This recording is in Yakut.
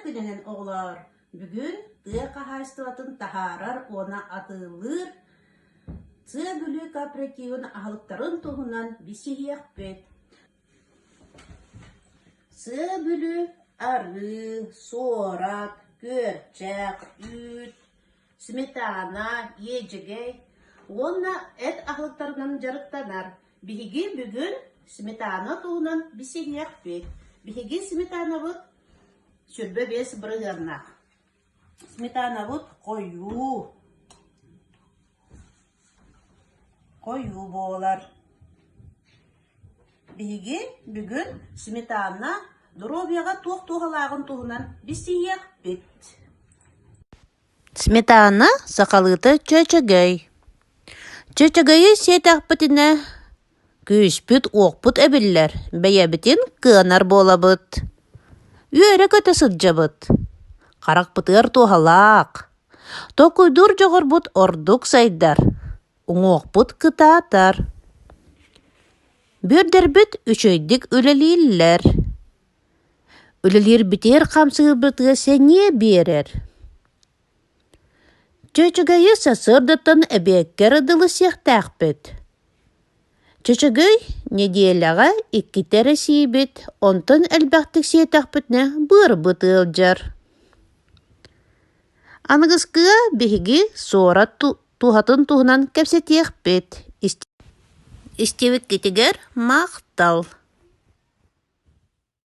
күнүнэн оҕолоор! Бүгүн тыа хаһаайыстыбатын таһаарар уонна атыылыыр Сыа Бүлүү кооперативын аһылыктарын туһунан билсиһиэхпит. Сыа Бүлүү арыы, суорат, күөрчэх, үүт, сметана, иэдьэгэй уонна эт аһылыктарынан дьарыктанар. Биһиги бүгүн сметана туһунан билсиһиэхпит. Биһиги сметанабыт 25 бырыһыаннаах. Сметанабыт хойуу, хойуу буолар. Биһиги бүгүн сметана доруобуйаҕа туох туһалааҕын туһунан билсиһиэхпит. Сметана сахалыыта чөчөгөй. Чөчөгөйү сиэтэхпитинэ күүспүт-уохпут эбиллэр, бэйэбитин кыанар буолабыт. Үөрэ-көтө сылдьабыт. Харахпытыгар туһалаах. Толкуйдуур дьоҕурбут ордук сайдар, уҥуохпут кытаатар. Бүөрдэрбит үчүгэйдик үлэлииллэр. Үлэлиирбитигэр хамсыырбытыгар сэниэ биэрэр. Чөчөгөйү сарсыардаттан эбиэккэ эрэ дылы сиэхтээхпит. Чөчөгөй нэдиэлэҕэ иккитэ эрэ сиибит, онтон элбэхтик сиэтэхпитинэ быарбыт ыалдьар. Аныгыскыга биһиги суорат туһатын туһунан кэпсэтиэхпит. Истибиккитигэр махтал!